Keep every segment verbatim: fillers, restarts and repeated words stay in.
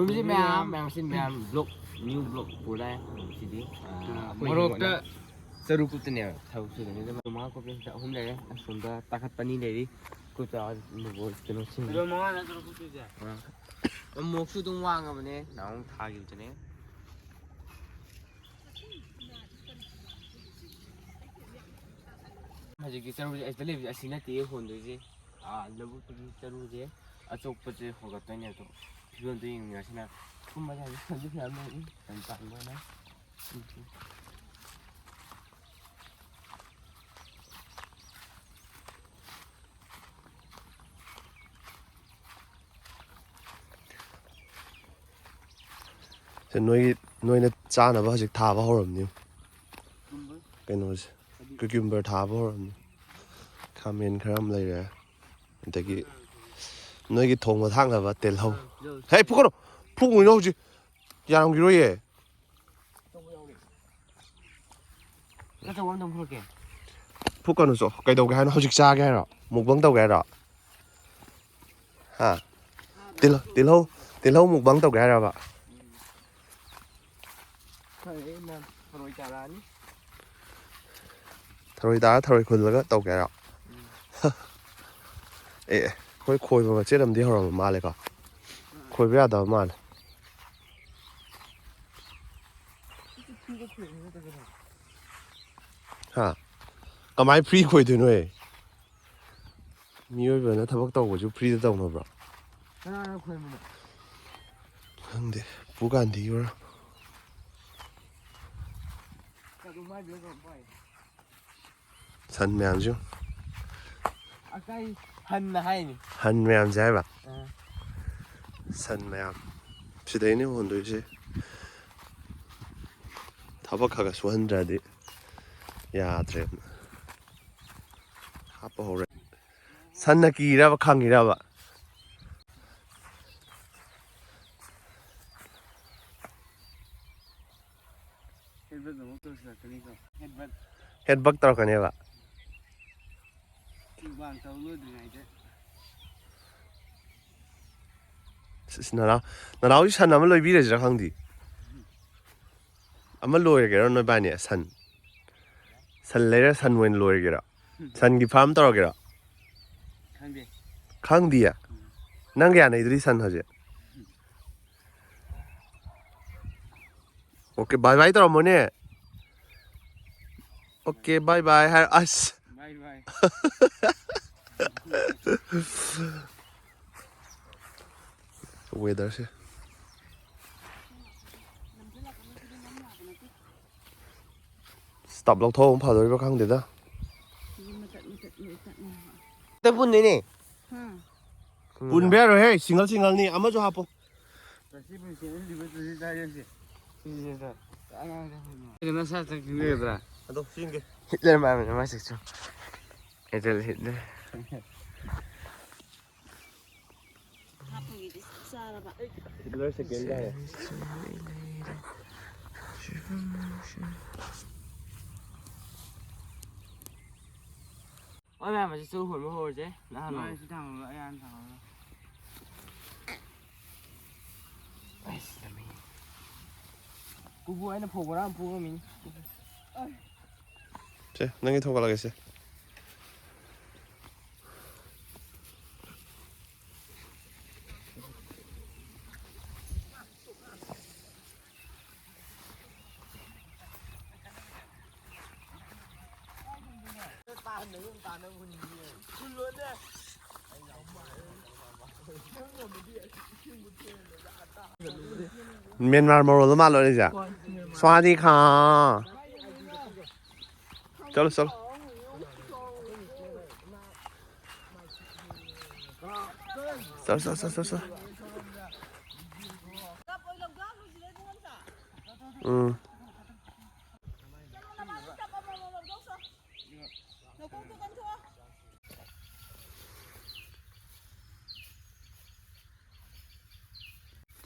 ꯔꯨꯝꯁꯤ ꯃꯌꯥꯝ ꯃꯌꯥꯝꯁꯤ ꯃꯌꯥꯝ ꯕ꯭ꯂꯣꯛ ꯅ꯭ꯌꯨ ꯕ꯭ꯂꯣꯛ ꯄꯨꯔꯦ꯫ ꯁꯤꯗꯤ ꯑꯩꯈꯣꯏ ꯃꯣꯔꯣꯛꯇ ꯍꯤꯡꯒꯣꯜꯗ ꯆꯔꯨ ꯀꯨꯠꯇꯅꯦꯕ ꯊꯕꯛ ꯁꯨꯗꯅꯤ꯫ ꯑꯗꯨꯝ ꯃꯉꯥ ꯀꯣꯄꯤ ꯁꯤꯗ ꯑꯍꯨꯝ ꯂꯩꯔꯦ꯫ ꯑꯁꯣꯝꯗ ꯇꯥꯈꯠꯄ ꯑꯅꯤ ꯂꯩꯔꯤ꯫ ꯀꯨꯠꯇ ꯀꯩꯅꯣꯁꯤꯡ ꯑꯗꯣ ꯃꯉꯥ ꯅꯠꯇ꯭ꯔꯣ ꯀꯨꯠꯇꯣꯏꯁꯦ? ꯑꯃꯨꯛꯁꯨ ꯑꯗꯨꯝ ꯋꯥꯡꯉꯕꯅꯦ ꯅꯍꯥꯟꯃꯨꯛ ꯊꯥꯈꯤꯕꯗꯨꯅꯦ꯫ ꯍꯧꯖꯤꯛꯀꯤ ꯆꯔꯨꯁꯦ ꯑꯁꯤꯗ ꯂꯩꯕꯁꯦ ꯑꯁꯤ ꯅꯠꯇꯦ ꯍꯣꯟꯗꯣꯏꯁꯦ꯫ ꯑꯥ ꯂꯧꯕꯨꯛꯇꯒꯤ ꯆꯔꯨꯁꯦ ꯑꯆꯣꯛꯄꯁꯦ ꯍꯣꯟꯒꯠꯇꯣꯏꯅꯦ꯫ ꯑꯗꯣ ꯐꯤꯕꯝꯗꯣ ꯌꯦꯡꯃꯤꯟꯅꯁꯤꯅ꯫ ꯁꯨꯝꯕꯁꯦ ꯍꯧꯖꯤꯛ ꯐꯪꯗꯤ ꯐꯅꯌꯥꯝ ꯂꯩꯔꯤ꯫ ꯌꯥꯝ ꯇꯥꯡꯕ ꯑꯣꯏꯅ꯫ ꯁꯦ ꯅꯣꯏꯒꯤ ꯅꯣꯏꯅ ꯆꯥꯅꯕ ꯍꯧꯖꯤꯛ ꯊꯥꯕ ꯍꯧꯔꯝꯅꯤ꯫ ꯀꯩꯅꯣꯁꯦ ꯀꯨꯀ꯭ꯌꯨꯝꯕꯔ ꯊꯥꯕ ꯍꯧꯔꯝꯅꯤ꯫ ꯈꯥꯃꯦꯟ ꯈꯔ ꯑꯃ ꯂꯩꯔꯦ꯫ ꯑꯗꯒꯤ ꯅꯣꯏꯒꯤ ꯊꯣꯡꯕ ꯊꯥꯛꯅꯕ ꯇꯤꯜꯍꯧ꯫ ꯍꯦ, ꯐꯨꯀꯅꯨ! ꯐꯨꯒꯅꯨ ꯍꯧꯖꯤꯛ꯫ ꯌꯥꯔꯝꯈꯤꯔꯣꯏꯌꯦ꯫ ꯑꯆꯧꯕ ꯑꯃ ꯈꯨꯔꯛꯀꯦ꯫ ꯐꯨꯀꯅꯨ ꯆꯣ꯫ ꯀꯩꯗꯧꯒꯦ ꯍꯥꯏꯅꯣ? ꯍꯧꯖꯤꯛ ꯆꯥꯒꯦ ꯍꯥꯏꯔꯣ? ꯃꯨꯛꯕꯪ ꯇꯧꯒꯦ ꯍꯥꯏꯔꯣ? ꯍꯥ? ꯇꯤꯜꯍꯧ, ꯇꯤꯜꯍꯧ, ꯇꯤꯜꯍꯧ ꯃꯨꯛꯕꯪ ꯇꯧꯒꯦ ꯍꯥꯏꯔꯕ? ꯐꯔꯦ, ꯅꯪ ꯊꯔꯣꯏ ꯇꯥꯔꯛꯑꯅꯤ꯫ ꯊꯔꯣꯏ ꯇꯥꯔ ꯊꯔꯣꯏ ꯈꯨꯜꯂꯒ ꯇꯧꯒꯦ ꯍꯥꯏꯔꯣ? ꯑꯦ, ꯑꯦ, ꯑꯩꯈꯣꯏ ꯈꯣꯏꯕ ꯃꯆꯦꯠ ꯑꯃꯗꯤ ꯍꯧꯔꯝꯕ ꯃꯥꯜꯂꯦꯀꯣ꯫ ꯈꯣꯏꯕ ꯌꯥꯗꯕ ꯃꯥꯜꯂꯦ꯫ ꯍꯥ? ꯀꯃꯥꯏ ꯐ꯭ꯔꯤ ꯈꯣꯏꯗꯣꯏꯅꯣꯍꯦ? ꯃꯤꯑꯣꯏꯕꯅ ꯊꯕꯛ ꯇꯧꯕꯁꯨ ꯐ꯭ꯔꯤꯗ ꯇꯧꯅꯕ꯭ꯔꯣ? ꯀꯅꯥꯅ ꯈꯣꯏꯔꯝꯃꯤꯅꯣ? ꯈꯪꯗꯦ꯫ ꯄꯨ ꯒꯥꯟꯙꯤ ꯑꯣꯏꯔꯣ꯫ ꯀꯗꯨꯝ ꯍꯥꯏꯗꯣꯏꯔꯣ ꯀꯩꯅꯣꯝ ꯄꯥꯏ꯫ ꯁꯟ ꯃꯌꯥꯝꯁꯨ꯫ ꯑꯀꯥꯏ ꯍꯟꯅ ꯍꯥꯏꯅꯤ꯫ ꯍꯟ ꯃꯌꯥꯝꯁꯦ ꯍꯥꯏꯕ? ꯑꯥ꯫ ꯁꯟ ꯃꯌꯥꯝ꯫ ꯁꯤꯗꯩꯅꯦ ꯍꯣꯟꯗꯣꯏꯁꯦ꯫ ꯊꯕꯛ ꯈꯔ ꯈꯔ ꯁꯨꯍꯟꯗ꯭ꯔꯗꯤ ꯌꯥꯗ꯭ꯔꯦ꯫ ꯍꯥꯞꯄ ꯍꯧꯔꯦ꯫ ꯁꯟꯅ ꯀꯤꯔꯕ ꯈꯪꯉꯤꯔꯕ? ꯍꯦꯠꯕꯠ ꯑꯃꯨꯛ ꯇꯧꯁꯤꯜꯂꯛꯀꯅꯤꯀꯣ꯫ ꯍꯦꯠꯕꯠ꯫ ꯍꯦꯠꯕꯠ ꯇꯧꯔꯛꯀꯅꯦꯕ꯫ ꯃꯨꯛꯕꯥꯡ ꯇꯧ ꯂꯣꯏꯗ꯭ꯔꯤꯉꯩꯗ꯫ ꯑꯁ, ꯅꯅꯥꯎ, ꯅꯅꯥꯎꯒꯤ ꯁꯟ ꯑꯃ ꯂꯣꯏꯕꯤꯔꯁꯤꯔꯥ ꯈꯪꯗꯦ꯫ ꯑꯃ ꯂꯣꯏꯔꯒꯦꯔꯣ ꯅꯣꯏꯕꯥꯅꯤ? ꯁꯟ, ꯁꯟ ꯂꯩꯔ ꯁꯟ ꯑꯣꯏꯅ ꯂꯣꯏꯔꯒꯦꯔꯣ? ꯁꯟꯒꯤ ꯐꯥꯔꯝ ꯇꯧꯔꯒꯦꯔꯣ? ꯈꯪꯗꯦ꯫ ꯈꯪꯗꯤꯌꯦ꯫ ꯅꯪ ꯀꯌꯥ ꯂꯩꯗꯣꯔꯤ ꯁꯟ ꯍꯧꯖꯤꯛ? ꯑꯣꯀꯦ, ꯕꯥꯏ ꯕꯥꯏ ꯇꯧꯔꯝꯃꯣꯅꯦ꯫ ꯑꯣꯀꯦ, ꯕꯥꯏ ꯕꯥꯏ ꯍꯥꯏꯔ ꯑꯁ꯫ ꯕꯥꯏ ꯕꯥꯏ꯫ ꯋꯦꯗꯔꯁꯦ꯫ ꯁ꯭ꯇꯥꯞ ꯂꯧꯊꯣꯛ ꯑꯃ ꯐꯗꯣꯔꯤꯕ꯭ꯔꯥ ꯈꯪꯗꯦꯗ꯫ ꯇ ꯄꯨꯟꯗꯣꯏꯅꯦ꯫ ꯄꯨꯟꯕ ꯌꯥꯔꯣꯏꯍꯦ, ꯁꯤꯡꯒꯜ ꯁꯤꯡꯒꯜꯅꯤ꯫ ꯑꯃꯁꯨ ꯍꯥꯞꯄꯣ꯫ ꯅꯁꯥ ꯆꯪꯈꯤꯗ꯭ꯔꯥ? ꯑꯗꯣ ꯁꯤꯡꯒꯦ꯫ ꯍꯤꯠꯂꯔ ꯃꯥꯟꯕꯅꯦ ꯃꯥ ꯁꯛꯁꯨ꯫ Adult Hitler. ꯍꯥꯞꯄꯒꯤꯗꯤ ꯆꯞ ꯆꯥꯔꯕ꯫ ꯍꯤꯠꯂꯔ ꯁꯦꯀꯦꯟ ꯇꯥꯔꯦ꯫ ꯍꯣꯏ ꯃꯌꯥꯝ, ꯑꯁꯤ ꯆꯨ ꯍꯣꯟꯕ ꯍꯧꯔꯁꯦ꯫ ꯅꯍꯥꯟ ꯃꯥ ꯁꯤ ꯊꯥꯡꯉꯒ ꯑꯩ ꯍꯥꯟꯅ ꯊꯥꯡꯉꯒ꯫ ꯑꯩꯁ, ꯂꯝꯃꯤ꯫ ꯄꯨꯄꯨ, ꯑꯩꯅ ꯐꯧ ꯕꯣꯔꯥ ꯑꯃ ꯄꯨ ꯉꯝꯃꯤꯅꯤ꯫ ꯁꯦ, ꯅꯪꯒꯤ ꯊꯣꯡꯒꯠꯂꯒꯦ ꯁꯦ꯫ ꯃ꯭ꯌꯥꯟꯃꯥꯔ ꯃꯔꯣꯜꯗꯣ ꯃꯥꯜꯂꯣ ꯑꯩꯁꯦ꯫ ꯁ꯭ꯋꯥꯗꯤ ꯈꯥ꯫ ꯆꯠꯂꯣ, ꯆꯠꯂꯣ꯫ ꯆꯠꯂꯣ, ꯆꯠꯂꯣ, ꯆꯠꯂꯣ, ꯆꯠꯂꯣ꯫ ꯎꯝ꯫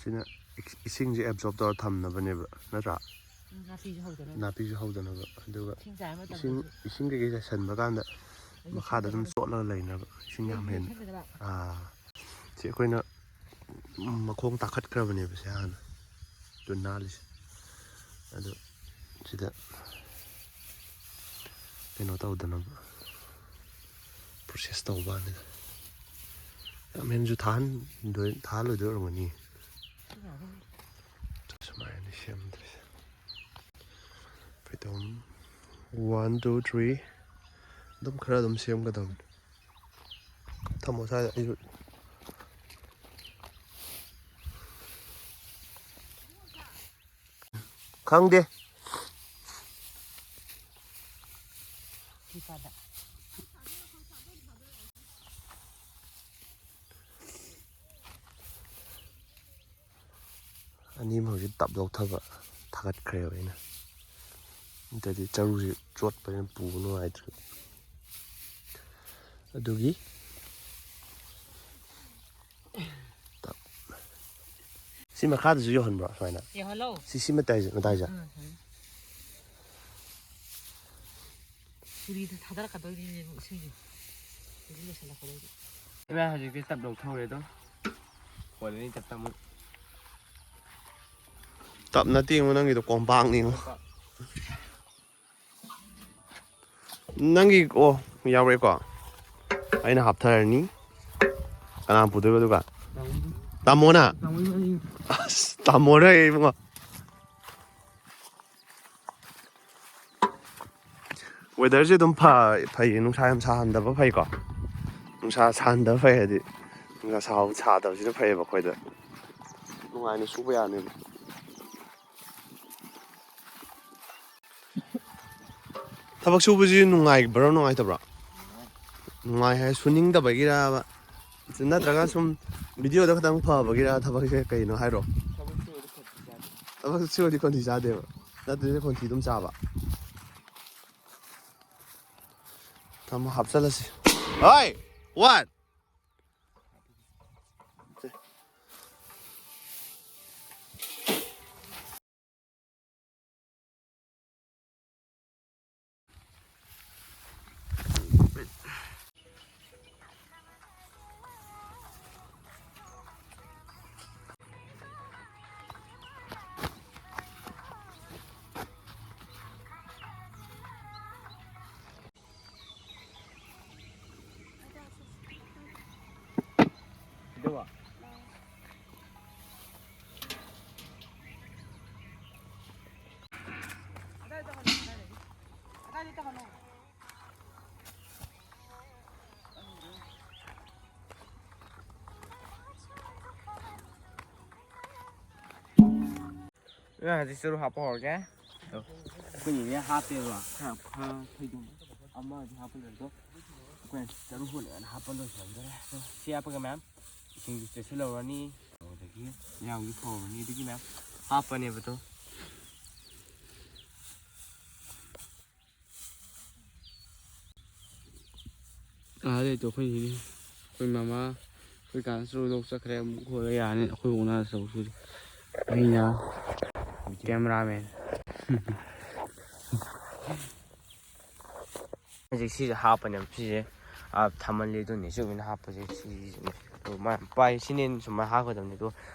ꯁꯤꯅ ꯏꯁꯤꯡꯁꯦ ꯑꯦꯞꯖꯣꯔꯞ ꯇꯧꯔ ꯊꯝꯅꯕꯅꯦꯕ, ꯅꯠꯇ꯭ꯔꯥ? ꯅꯥꯄꯤꯁꯨ ꯍꯧꯗꯅꯕ꯫ ꯅꯥꯄꯤꯁꯨ ꯍꯧꯗꯅꯕ꯫ ꯑꯗꯨꯒ ꯏꯁꯤꯡ ꯆꯥꯏꯕ ꯏꯁꯤꯡ, ꯃꯇꯝꯗꯁꯨ ꯏꯁꯤꯡ ꯀꯩꯀꯩ ꯆꯥꯏꯁꯟꯕ ꯀꯥꯟꯗ ꯃꯈꯥꯗ ꯑꯗꯨꯝ ꯆꯣꯠꯂꯒ ꯂꯩꯅꯕ, ꯏꯁꯤꯡ ꯌꯥꯝ ꯍꯦꯟꯅ꯫ ꯆꯪꯒꯗꯕ꯫ ꯑꯥ, ꯁꯤ ꯑꯩꯈꯣꯏꯅ ꯃꯈꯣꯡ ꯇꯥꯈꯠꯈ꯭ꯔꯕꯅꯦꯕ ꯁꯦ ꯍꯥꯟꯅ꯫ ꯑꯗꯨ ꯅꯥꯜꯂꯤꯁꯦ꯫ ꯑꯗꯨ ꯁꯤꯗ ꯀꯩꯅꯣ ꯇꯧꯗꯅꯕ ꯄ꯭ꯔꯣꯁꯦꯁ ꯇꯧꯕ ꯋꯥꯅꯤꯗ꯫ ꯌꯥꯝ ꯍꯦꯟꯅꯁꯨ ꯊꯥꯍꯟꯗꯣꯏ-, ꯊꯥꯍꯜꯂꯣꯏꯗꯣꯏ ꯑꯣꯏꯔꯝꯒꯅꯤ꯫ ꯁꯨꯃꯥꯏꯅ ꯁꯦꯝꯗꯣꯏꯁꯦ꯫ ꯐꯩꯗꯣꯝ one, two, three ꯑꯗꯨꯝ ꯈꯔ ꯑꯗꯨꯝ ꯁꯦꯝꯒꯗꯕꯅꯤ꯫ ꯊꯝꯃꯣ ꯁ꯭ꯋꯥꯏꯗ ꯑꯩꯁꯨ꯫ ꯈꯪꯗꯦ꯫ ꯑꯅꯤꯃꯛ ꯍꯧꯖꯤꯛ ꯇꯞ ꯂꯧꯊꯕ ꯊꯥꯒꯠꯈ꯭ꯔꯦꯕ ꯑꯩꯅ꯫ ꯅꯠꯇ꯭ꯔꯗꯤ ꯆꯔꯨꯁꯤ ꯆꯣꯠꯄꯅꯤꯅ ꯄꯨꯕ ꯅꯨꯡꯉꯥꯏꯇ꯭ꯔꯦ꯫ ꯑꯗꯨꯒꯤ ꯇꯞ-, ꯁꯤ ꯃꯈꯥꯗꯁꯨ ꯌꯧꯍꯟꯕ꯭ꯔꯣ ꯁꯨꯃꯥꯏꯅ? ꯌꯧꯍꯜꯂꯣ꯫ ꯁꯤ, ꯁꯤ ꯃꯇꯥꯏꯁꯦ, ꯃꯇꯥꯏꯁꯦ? ꯎꯝ, ꯎꯝ꯫ ꯁꯨꯔꯤꯗ ꯊꯥꯗꯔꯛꯀꯗꯣꯏꯅꯤꯅꯦ ꯏꯁꯤꯡꯁꯦ꯫ ꯁꯨꯔꯤ ꯂꯣꯏꯁꯤꯜꯂꯛꯀꯗꯣꯏꯅꯤ꯫ ꯏꯕꯥꯏ ꯍꯧꯖꯤꯛꯇꯤ ꯇꯞ ꯂꯧꯊꯧꯔꯦ ꯑꯗꯣ꯫ ꯀꯣꯟꯅꯅꯤ ꯇꯞ ꯇꯞꯅ꯫ ꯇꯞ ꯅꯠꯇꯦ ꯌꯦꯡꯉꯣ, ꯅꯪꯒꯤꯗꯣ ꯀꯣꯝꯄꯥꯛꯅꯤ ꯌꯦꯡꯉꯣ꯫ ꯅꯪꯒꯤ, ꯑꯣ, ꯌꯥꯎꯔꯦꯀꯣ꯫ ꯑꯩꯅ ꯍꯥꯞꯊꯔꯅꯤ꯫ ꯀꯅꯥ ꯄꯨꯗꯣꯏꯕ ꯑꯗꯨꯒ? ꯇꯥꯃꯣꯅ? ꯑꯁ, ꯇꯥꯃꯣꯅ ꯏꯕꯨꯡꯉꯣ꯫ ꯋꯦꯗꯔꯁꯦ ꯑꯗꯨꯝ ꯐ-, ꯐꯩꯌꯦ, ꯅꯨꯡꯁꯥ ꯌꯥꯝ ꯁꯥꯍꯟꯗꯕ ꯐꯩꯀꯣ꯫ ꯅꯨꯡꯁꯥ ꯁꯥꯍꯟꯗꯕ ꯐꯩ ꯍꯥꯏꯗꯤ, ꯅꯨꯡꯁꯥ ꯁꯥꯍꯧ-, ꯁꯥꯗꯕꯁꯤꯅ ꯐꯩꯌꯦꯕ ꯑꯩꯈꯣꯏꯗ꯫ ꯅꯨꯡꯉꯥꯏꯅ ꯁꯨꯕ ꯌꯥꯅꯦꯕ꯫ ꯊꯕꯛ ꯁꯨꯕꯁꯤ ꯅꯨꯡꯉꯥꯏꯕ꯭ꯔꯣ, ꯅꯨꯡꯉꯥꯏꯇꯕ꯭ꯔꯣ? ꯅꯨꯡꯉꯥꯏ ꯍꯥꯏ, ꯁꯨꯅꯤꯡꯗꯕꯒꯤꯔꯕ? ꯅꯠꯇ꯭ꯔꯒ ꯁꯨꯝ ꯚꯤꯗꯤꯑꯣꯗ ꯈꯇꯪ ꯐꯕꯒꯤꯔ ꯊꯕꯛꯁꯦ ꯀꯩꯅꯣ ꯍꯥꯏꯔꯣ? ꯊꯕꯛ ꯁꯨꯔꯗꯤ ꯈꯣꯟꯊꯤ ꯆꯥꯗꯦꯕ꯫ ꯅꯠꯇ꯭ꯔꯗꯤ ꯈꯣꯟꯊꯤ ꯑꯗꯨꯝ ꯆꯥꯕ꯫ ꯊꯝꯃꯣ, ꯍꯥꯞꯆꯜꯂꯁꯤ꯫ ꯍꯣꯏ! What? ꯅꯣꯏ ꯍꯧꯖꯤꯛ ꯆꯔꯨ ꯍꯥꯞꯄ ꯍꯧꯔꯒꯦ꯫ ꯑꯩꯈꯣꯏꯅꯤꯅꯦ ꯍꯥꯞꯄꯦꯕ꯫ ꯈꯔ ꯐ-, ꯐꯩꯗꯣꯝ ꯑꯃꯗꯤ ꯍꯥꯞꯄ ꯂꯣꯏꯔꯦ꯫ ꯑꯗꯣ ꯑꯩꯈꯣꯏꯅ ꯆꯔꯨ ꯍꯣꯜꯂꯛꯑꯦꯅ ꯍꯥꯞꯄ ꯂꯣꯏꯁꯤꯟꯈ꯭ꯔꯦ꯫ ꯑꯗꯣ ꯁꯤ ꯍꯥꯞꯄꯒ ꯃꯌꯥꯝ ꯏꯁꯤꯡꯁꯨ ꯆꯦꯠꯁꯤꯜꯍꯧꯔꯅꯤ꯫ ꯑꯗꯒꯤ ꯌꯥꯝꯁꯨ ꯐꯧꯔꯅꯤ꯫ ꯑꯗꯨꯒꯤ ꯃꯌꯥꯝ ꯍꯥꯞꯄꯅꯦꯕ꯫ ꯑꯗꯣ ꯑꯥ, ꯂꯩꯇꯣ ꯑꯩꯈꯣꯏ ꯁꯤꯒꯤ꯫ ꯑꯩꯈꯣꯏ ꯃꯃꯥ, ꯑꯩꯈꯣꯏ ꯀꯥꯟꯅ ꯆꯔꯨ ꯂꯧ ꯆꯠꯈ꯭ꯔꯦ꯫ ꯑꯃꯨꯛ ꯍꯣꯜꯂ ꯌꯥꯔꯅꯤ꯫ ꯑꯩꯈꯣꯏ ꯑꯣꯛꯅ ꯆꯔꯨ ꯁꯤꯗꯤ꯫ ꯑꯩꯅ cameraman꯫ ꯍꯧꯖꯤꯛ ꯁꯤꯁꯦ ꯍꯥꯞꯄꯅꯦꯕ꯫ ꯁꯤꯁꯦ, ꯑꯥ, ꯊꯥꯃꯜꯂꯤ ꯑꯗꯨꯅꯤ ꯆꯨꯝꯃꯤꯅ ꯍꯥꯞꯄꯁꯦ꯫ ꯁꯤꯁꯤꯅꯦ꯫ ꯑꯗꯣ ꯃꯥ ꯄꯥꯏ ꯁꯤꯅꯦꯅ ꯁꯨꯃꯥꯏꯅ ꯍꯥꯞꯀꯗꯕꯅꯤ꯫ ꯑꯗꯣ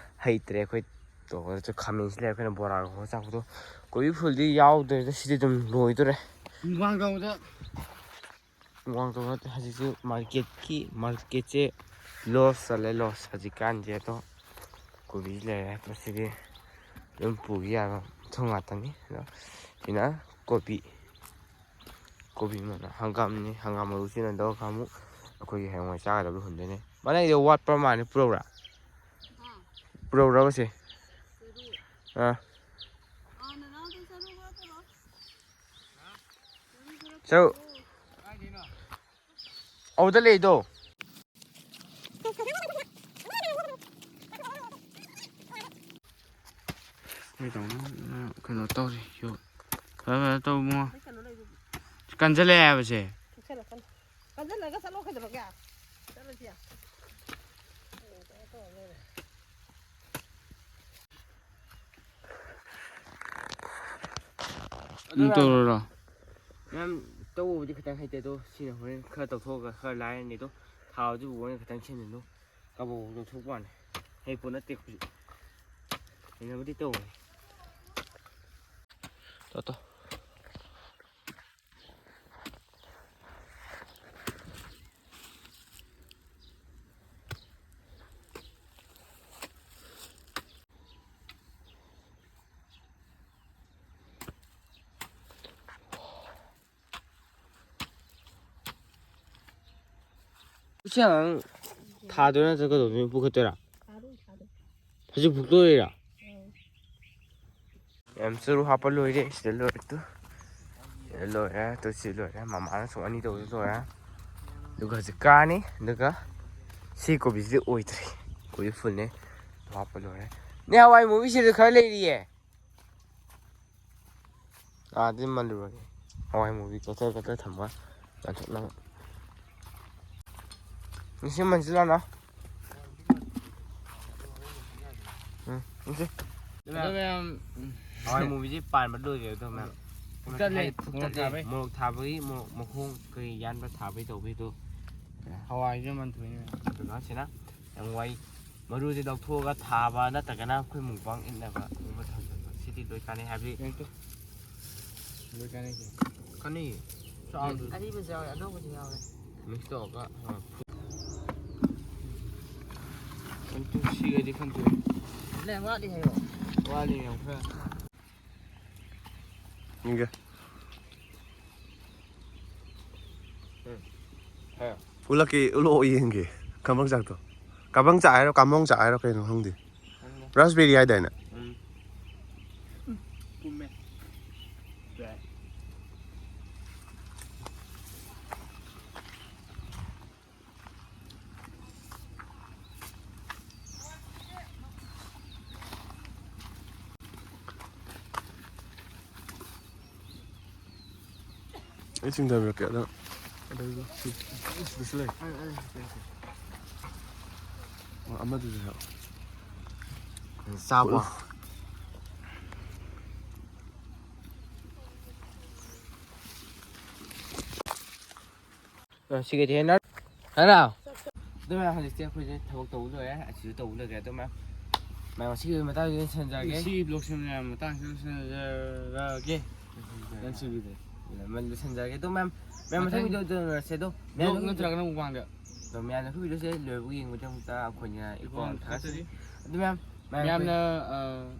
ꯍꯩꯇ꯭ꯔꯦ ꯑꯩꯈꯣꯏ꯫ ꯇꯧꯕꯗꯁꯨ ꯈꯥꯃꯦꯟꯁꯤ ꯂꯩꯔꯦ ꯑꯩꯈꯣꯏꯅ ꯕꯣꯔꯥꯒ ꯍꯧꯔ ꯆꯥꯕꯗꯣ꯫ ꯀꯣꯕꯤ ꯐꯨꯜꯗꯤ ꯌꯥꯎꯗ꯭ꯔꯦꯗ꯫ ꯁꯤꯗꯤ ꯑꯗꯨꯝ ꯂꯣꯏꯗꯣꯔꯦ꯫ ꯋꯥꯡ ꯇꯧꯕꯗ꯫ ꯋꯥꯡ ꯇꯧꯕ ꯅꯠꯇꯦ꯫ ꯍꯧꯖꯤꯛꯁꯤ marketꯀꯤ, marketꯁꯦ loss ꯆꯠꯂꯦ, loss ꯍꯧꯖꯤꯛꯀꯥꯟꯁꯦ꯫ ꯑꯗꯣ ꯀꯣꯕꯤ ꯂꯩꯔꯦ꯫ ꯃꯁꯤꯗꯤ ꯑꯗꯨꯝ ꯄꯨꯈꯤ ꯌꯥꯕ ꯃꯊꯧ ꯉꯥꯛꯇꯅꯤ꯫ ꯑꯗꯣ ꯁꯤꯅ ꯀꯣꯕꯤ꯫ ꯀꯣꯕꯤ ꯃꯅꯥ, ꯍꯪꯒꯥꯝꯅꯤ꯫ ꯍꯪꯒꯥꯝ ꯃꯔꯨꯁꯤꯅ ꯂꯧꯔꯒ ꯑꯃꯨꯛ ꯑꯩꯈꯣꯏꯒꯤ ꯍꯌꯦꯡꯋꯥꯏ ꯆꯥꯒꯗꯕꯗꯣ ꯍꯨꯟꯗꯣꯏꯅꯦ꯫ ꯃꯅꯥꯏꯗꯣ ꯋꯥꯠꯄ ꯃꯥꯜꯂꯦ꯫ ꯄꯨꯔꯛꯎꯔꯥ? ꯄꯨꯔꯛꯎꯔꯕ ꯁꯦ? ꯑꯥ꯫ ꯆꯧ꯫ ꯑꯧꯗ ꯂꯩꯗꯣ꯫ ꯀꯩꯗꯧꯅꯣ? ꯀꯩꯅꯣ ꯇꯧꯔꯤ꯫ ꯌꯣ-, ꯐꯖ ꯐꯖ ꯇꯧ ꯏꯕꯨꯡꯉꯣ꯫ ꯀꯟꯖꯜꯂꯛꯑꯦ ꯍꯥꯏꯕꯁꯦ꯫ ꯀꯟꯖꯜꯂꯒ ꯆꯠꯂꯣ ꯀꯩꯗꯧꯔꯒꯦ? ꯆꯠꯂꯁꯤ꯫ ꯑꯗꯨꯝ ꯇꯧꯔꯔꯣ? ꯃꯌꯥꯝ ꯇꯧꯕꯕꯨꯗꯤ ꯈꯤꯇꯪ ꯍꯩꯇꯦ, ꯑꯗꯣ ꯁꯤꯅ ꯍꯣꯔꯦꯟ ꯈꯔ ꯇꯧꯊꯣꯛꯑꯒ ꯈꯔ ꯂꯥꯏꯔꯅꯤ꯫ ꯑꯗꯣ ꯊꯥꯎꯁꯤꯕꯨ ꯍꯣꯔꯦꯟ ꯈꯤꯇꯪ ꯁꯦꯝꯖꯤꯜꯂꯨ꯫ ꯀꯕꯣꯛ ꯂꯧꯊꯣꯛꯄ ꯋꯥꯅꯤ꯫ ꯍꯩꯄꯣꯠ ꯅꯠꯇꯦ ꯑꯩꯈꯣꯏꯁꯨ꯫ ꯍꯩꯅꯕꯗꯤ ꯇꯧꯕꯅꯤ꯫ ꯇꯣ, ꯇꯣ꯫ ꯎꯆꯤ ꯑꯉꯥꯡ ꯊꯥꯗꯣꯏꯔꯥ ꯅꯠꯇ꯭ꯔꯒ ꯀꯩꯗꯧꯗꯣꯏꯅꯣ? ꯄꯨꯈꯠꯇꯣꯏꯔꯥ? ꯊꯥꯗꯣꯏ, ꯊꯥꯗꯣꯏ꯫ ꯍꯧꯖꯤꯛ ꯐꯨꯛꯇꯣꯏꯔꯥ? ꯑꯧ꯫ ꯌꯥꯝ ꯆꯨꯔꯨ ꯍꯥꯞꯄ ꯂꯣꯏꯔꯦ꯫ ꯁꯤꯗ ꯂꯣꯏꯔꯦ ꯇꯨ꯫ ꯁꯤꯗ ꯂꯣꯏꯔꯦ ꯇꯨ꯫ ꯁꯤ ꯂꯣꯏꯔꯦ꯫ ꯃꯃꯥꯅ ꯁꯨꯝ ꯑꯅꯤ ꯇꯧꯕꯁꯨ ꯂꯣꯏꯔꯦ꯫ ꯑꯗꯨꯒ ꯍꯧꯖꯤꯛ ꯀꯥꯅꯤ꯫ ꯑꯗꯨꯒ ꯁꯤ ꯀꯣꯕꯤꯁꯤꯗꯤ ꯑꯣꯏꯗ꯭ꯔꯤ꯫ ꯀꯣꯕꯤ ꯐꯨꯜꯅꯦ꯫ ꯍꯥꯞꯄ ꯂꯣꯏꯔꯦ꯫ ꯅꯦ, ꯍꯋꯥꯏ ꯃꯨꯕꯤꯁꯤꯗ ꯈꯔ ꯂꯩꯔꯤꯌꯦ꯫ ꯑꯥꯗꯤ ꯃꯜꯂꯨꯔꯒꯦ꯫ ꯍꯋꯥꯏ ꯃꯨꯕꯤ ꯀꯛꯊꯠ ꯀꯛꯊꯠ ꯊꯝꯕ ꯉꯥꯟꯊꯣꯛꯅꯕ꯫ ꯉꯁꯤ ꯃꯟꯁꯤꯜꯂꯣ ꯅꯥꯎ꯫ ꯎꯝ, ꯉꯁꯤ꯫ ꯑꯗꯣ ꯃꯌꯥꯝ, ꯎꯝ꯫ ꯍꯋꯥꯏ ꯃꯨꯕꯤꯁꯦ ꯄꯥꯟꯕ ꯂꯣꯏꯔꯦ ꯑꯗꯣ ꯃꯌꯥꯝ꯫ ꯐꯨꯛꯇꯠꯂꯦ, ꯉꯁꯥꯏ ꯃꯣꯔꯣꯛ ꯐꯨꯛꯇꯠꯂꯦ꯫ ꯊꯥꯕꯩ꯫ ꯃꯣꯔꯣꯛ ꯊꯥꯕꯒꯤ ꯃꯣꯔꯣꯛ ꯃꯈꯣꯡ ꯀꯩ ꯌꯥꯟꯕ ꯊꯥꯕꯩ ꯇꯧꯕꯩꯗꯣ꯫ ꯍꯋꯥꯏꯁꯦ ꯃꯟꯊꯣꯛꯏꯅꯦ꯫ ꯑꯗꯨꯒ ꯁꯤꯅ ꯌꯥꯝ ꯋꯥꯏ꯫ ꯃꯔꯨꯁꯦ ꯂꯧꯊꯣꯛꯑꯒ ꯊꯥꯕ ꯅꯠꯇ꯭ꯔꯒꯅ ꯑꯩꯈꯣꯏ ꯃꯨꯛꯕꯥꯡ ꯏꯠꯅꯕ ꯎꯕ ꯊꯝꯖꯕ꯫ ꯁꯤꯗꯤ ꯂꯣꯏ ꯀꯥꯟꯅꯩ ꯍꯥꯏꯕꯗꯤ ꯌꯦꯡꯉꯨ ꯇꯨ꯫ ꯂꯣꯏ ꯀꯥꯟꯅꯩ ꯀꯩꯅꯣ꯫ ꯀꯥꯟꯅꯩꯌꯦ꯫ ꯆꯥꯎꯗ꯭ꯔꯣ? ꯑꯔꯤꯕꯁꯨ ꯌꯥꯎꯋꯦ, ꯑꯅꯧꯕꯁꯨ ꯌꯥꯎꯋꯦ꯫ ꯃꯤꯛꯁ ꯇꯧꯔꯒ, ꯑ, ꯐꯨ-, ꯑꯗꯨ ꯁꯤꯒꯗꯤ ꯈꯪꯗꯦ꯫ ꯂꯩ, ꯋꯥꯠꯂꯤ ꯍꯥꯏꯌꯣ꯫ ꯋꯥꯠꯂꯤ ꯌꯥꯝ ꯈꯔ꯫ ꯌꯦꯡꯒꯦ꯫ ꯎꯝ꯫ ꯍꯦ꯫ ꯎꯠꯂꯛꯀꯦ, ꯎꯠꯂꯛꯑꯣ ꯌꯦꯡꯒꯦ꯫ ꯀꯕꯪ ꯆꯥꯛꯇꯣ꯫ ꯀꯕꯪ ꯆꯥꯛ ꯍꯥꯏꯔꯣ, ꯀꯥꯃꯣꯡ ꯆꯥꯛ ꯍꯥꯏꯔꯣ ꯀꯩꯅꯣ ꯈꯪꯗꯦ꯫ ꯈꯪꯗꯦ꯫ ꯔꯥꯁꯕꯦꯔꯤ ꯍꯥꯏꯗꯥꯏꯅꯦ? ꯎꯝ꯫ ꯄꯨꯝꯃꯦ꯫ ꯌꯥꯏ꯫ ꯑꯩ ꯆꯤꯡꯊꯕꯤꯔꯛꯀꯦ ꯑꯗꯣ꯫ ꯑꯗꯩꯗꯣ ꯁꯤ, ꯁꯤꯗꯁꯨ ꯂꯩ꯫ ꯑꯃꯗꯨꯁꯨ ꯍꯦꯛ꯫ ꯆꯥꯕ꯫ ꯎꯝ꯫ ꯑ, ꯁꯤꯒꯗꯤ ꯍꯦꯟꯅ ꯍꯔꯥꯎ꯫ ꯑꯗꯨ ꯃꯌꯥꯝ ꯍꯧꯖꯤꯛꯇꯤ ꯑꯩꯈꯣꯏꯁꯦ ꯊꯕꯛ ꯇꯧꯕ ꯂꯣꯏꯔꯦ, ꯑꯁꯤꯁꯨ ꯇꯧꯕ ꯂꯣꯏꯔꯦ꯫ ꯑꯗꯨ ꯃꯌꯥꯝ, ꯃꯌꯥꯝ ꯉꯁꯤꯒꯤ ꯑꯣꯏꯕ ꯃꯇꯥꯡꯁꯤꯗ ꯂꯣꯏꯁꯤꯟꯖꯔꯒꯦ꯫ ꯉꯁꯤꯒꯤ vlogꯁꯦ ꯃꯌꯥꯝ ꯃꯇꯥꯡꯁꯤꯗ ꯂꯣꯏꯁꯤꯟꯖꯔꯒꯦ꯫ ꯂꯣꯏꯁꯤꯟꯖꯔꯒꯦ꯫ ꯂꯣꯏꯁꯤꯟꯖꯔꯒꯦ꯫ ꯑꯗꯨ ꯃꯌꯥꯝ, ꯃꯌꯥꯝ ꯃꯊꯪ ꯃꯊꯪ videoꯗ ꯎꯅꯔꯁꯦ꯫ ꯑꯗꯣ ꯃꯌꯥꯝ vlog ꯅꯠꯇ꯭ꯔꯒꯅ ꯃꯨꯛꯕꯥꯡꯗ꯫ ꯑꯗꯣ ꯃꯌꯥꯝꯅ ꯑꯩꯈꯣꯏ videoꯁꯦ ꯂꯣꯏꯕ ꯌꯦꯡꯕꯒꯤꯗꯃꯛꯇ ꯑꯩꯈꯣꯏꯅ ꯏꯀꯣꯟ ꯏꯀꯣꯟ ꯊꯥꯒꯠꯆꯔꯤ꯫ ꯊꯥꯒꯠꯆꯔꯤ꯫ ꯑꯗꯨ ꯃꯌꯥꯝ, ꯃꯌꯥꯝ ꯃꯌꯥꯝꯅ, ꯑꯩꯈꯣꯏ ꯑ,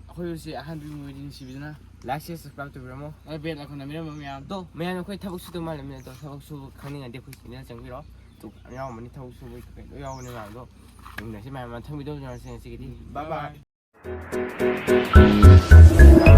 ꯑꯩꯈꯣꯏ ꯍꯧꯖꯤꯛ ꯑꯍꯥꯟꯕ ꯌꯦꯡꯕꯗꯤ ꯅꯨꯡꯁꯤꯕꯤꯗꯨꯅ like, share, subscribe ꯇꯧꯕꯤꯔꯝꯃꯣ꯫ ꯑꯗꯨ bell icon ꯅꯝꯕꯤꯔꯝꯃꯣ ꯃꯌꯥꯝ꯫ ꯑꯗꯣ ꯃꯌꯥꯝ ꯑꯩꯈꯣꯏ ꯊꯕꯛ ꯁꯨꯗꯧ ꯃꯥꯜꯂꯝꯃꯤꯅ ꯑꯗꯣ ꯊꯕꯛ ꯁꯨꯕ ꯈꯪꯅꯤꯡꯉꯗꯤ ꯑꯩꯈꯣꯏ channel ꯆꯪꯕꯤꯔꯣ꯫ ꯑꯗꯨ ꯌꯥꯎꯔꯝꯃꯅꯤ ꯊꯕꯛ ꯁꯨꯕꯒꯤ ꯀꯩꯀꯩ ꯂꯣꯏ ꯌꯥꯎꯕꯅꯤ ꯃꯌꯥꯝꯗꯣ꯫ ꯌꯦꯡꯃꯤꯟꯅꯁꯤ ꯃꯌꯥꯝ ꯃꯊꯪ videoꯗ ꯎꯅꯔꯁꯤ ꯉꯁꯤꯒꯤꯗꯤ꯫ ꯎꯝ, bye bye꯫ Bye bye꯫